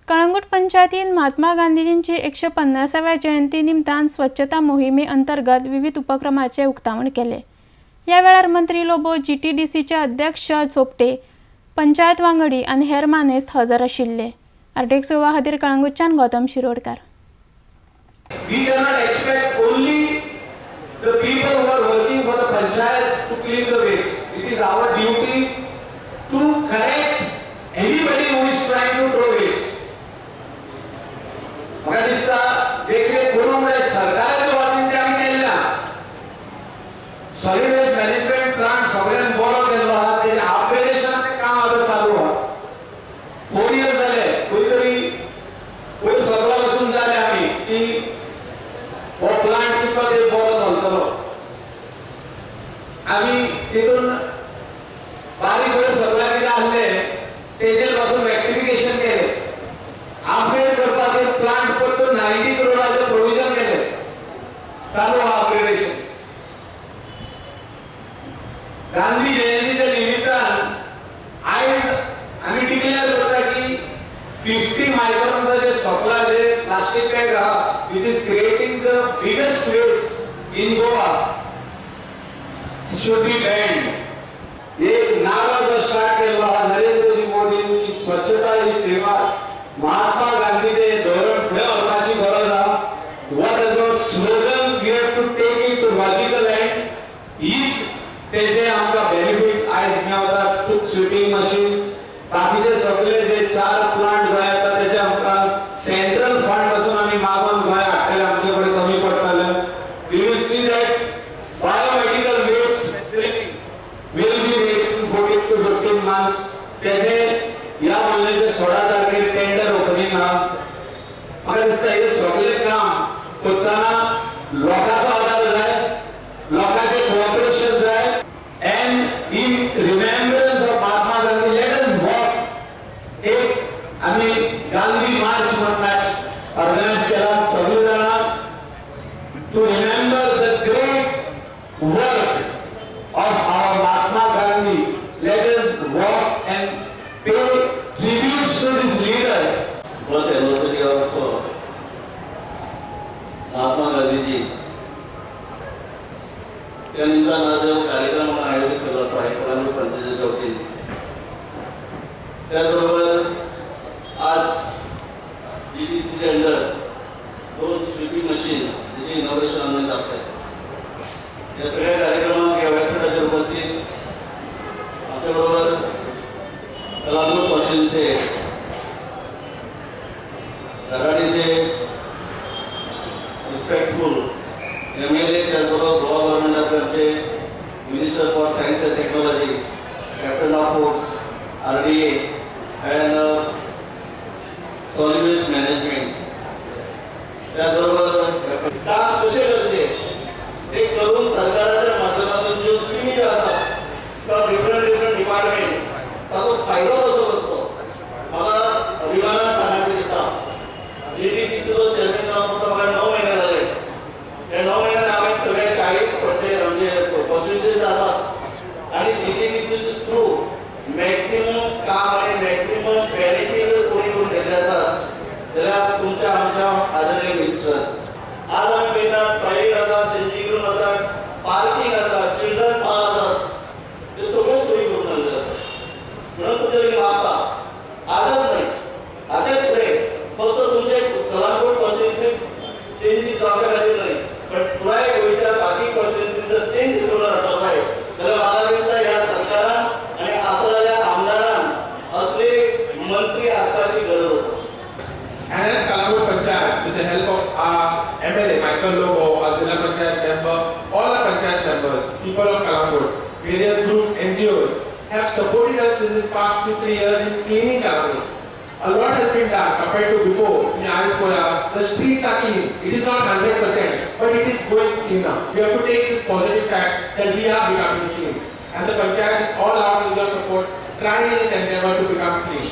कळंगूट पंचायतीन महात्मा गांधीजींची 150व्या जयंती निमतान स्वच्छता मोहिमे अंतर्गत विविध उपक्रमाचे उक्तावण केले. ह्या वेळार मंत्री लोबो, जीटीडीसीचे अध्यक्ष सोपटे, पंचायत वांगडी आनी हेर मानेस्त हजर आशिल्ले. आरटीएक्स गोवा खातीर कळंगूटच्यान Gautam Shirodkar. We cannot expect only the people who are working for the panchayats to clean the waste. It is our duty to correct anybody who is trying to throw waste. म्हाका दिसता जे कितें करूंक जाय सरकाराच्या बाबतींत तें आमी केल्लें आहा. सॉलिड वेस्ट मॅनेजमेंट प्लांट सगळ्यान बरो केल्लो आहा, तेजें अपग्रेडेशनाचें काम आतां चालू आहा. 4 इयर्स जाले, खंय तरी वयर सरला पासून जाले आमी की हो प्लांट कितलो तेंप बरो चलतलो. आमी तितून बारीक वयर सगळ्या कितें आहलें तेजेर पासून रेक्टिफिकेशन केलें. अपग्रेड करपाचें प्लांट परतून 90 करोडाचें प्रोविजन केलें, चालू आहा अपग्रेडेशन. गांधी जयंतीच्या निमित्तान आयज आमी डिक्लेअर करता की 50 मायक्रॉन्साचे सकला जे प्लास्टीक बॅग आहा, which is creating the biggest waste in Goa, should be banned. एक नारा जो स्टार्ट केल्लो आहा नरेंद्रजी मोदीन की स्वच्छता ही सेवा, महात्मा गांधीचे धोरण फुडें व्हरपाची गरज आहा. What is the slogan, we have to take it to logical end. हीच तेजे आमकां बेनिफीट आयज मेवता. खूब स्विपिंग मशीन्स, बाकीचे सगळे जे चार प्लांट जाय आतां, तेजे आमकां सेंट्रल फंड पासून आमी मागून गोंय हाडटले. आमचे कडेन कमी पडटले. We will see that biomedical waste facility will be ready in 14 to 15 months. तेजे ह्या म्हयन्याच्या 16 तारखेर टेंडर ओपनिंग आहा. म्हाका दिसता हे सगळें काम करतना लोकांचो आदार जाय, लोकांचें कोऑपरेशन जाय. And in remembrance of Mahatma Gandhi, let us walk. एक आमी गांधी मार्च म्हणटा ऑर्गनायज केला सगळीं जाणां to remember the great work of our Mahatma Gandhi. Let us walk and pay tributes to this leader. Birth anniversary of Mahatma Gandhiji, त्या निमित्तानं आज जो कार्यक्रम आयोजित केला आहे कळंगूट पंचायतीच्या वतीने, त्याचबरोबर आज जीटीडीसीच्या अंडर दोन स्वीपिंग मशीन त्याचे इनॉग्रेशन आम्ही जात आहे. या सगळ्या कार्यक्रमात या व्यासपीठावर उपस्थित आमच्याबरोबर कळंगूट कॉन्स्टिट्युन्सीचे घराणीचे रिस्पेक्टफुल एमएलए, त्याचबरोबर गोवा गव्हर्नमेंटाचे आमचे Minister for Science and Technology, Captain of Ports, RDA and Solid Waste Management, त्याचबरोबर काम कशें करचें ते करून सरकाराच्या माध्यमातून ज्यो स्किमी ज्यो आसात किंवा डिफरंट डिफरंट डिपार्टमेंट, ताचो फायदो कसो करचो. म्हाका अभिमानान सांगायचें दिसता, जीटीडीसीचो चेअरमॅन जावन फक्त म्हाका 9 म्हयने जाले. ह्या 9 म्हयन्यान हांवें सगळे 40 पंचायत म्हणजे कॉन्स्टिट्युन्सीज आसात आणि जीटीडीसी थ्रू मॅक्झिमम काम आणि मॅक्झिमम बेनिफीट जर कोणी करून घेतले आसात जाल्यार तुमच्या आमच्या आदरणीय मिनिस्टर. आज आमी पळयता, टॉयलेट आसा, चेंजींग रूम आसा, पार्किंग आसा, चिल्ड्रन पार्क आसा, त्यो सगळ्यो सोयी करून जाल्ल्यो आसा. म्हणून तुमचे लागीं मागता, आजच न्हय, हाच्याच फुडें फक्त तुमचे कळंगूट कॉन्स्टिट्युन्सीत चेंजीस जावच्या खातीर न्हय, पण पुराय गोंयच्या बाकी कॉन्स्टिट्युन्सीत जर चेंजीस करून हाडपाक जाय जाल्यार म्हाका दिसता ह्या सरकारान आनी आसा जाल्यार आमदारान असले मंत्री आसपाची गरज आसा. And as Calangute Panchayat, with the help of our MLA Michael Lobo, our Zilla Panchayat member, all the Panchayat members, people of Calangute, various groups, NGOs, have supported us in this past 2, 3 years in cleaning Calangute. A lot has been done compared to before. In Ariskoya, the streets are clean. It is not 100%, but it is going cleaner. We have to take this positive fact that we are becoming clean. And the Panchayat is all out with your support, trying in its endeavor to become clean.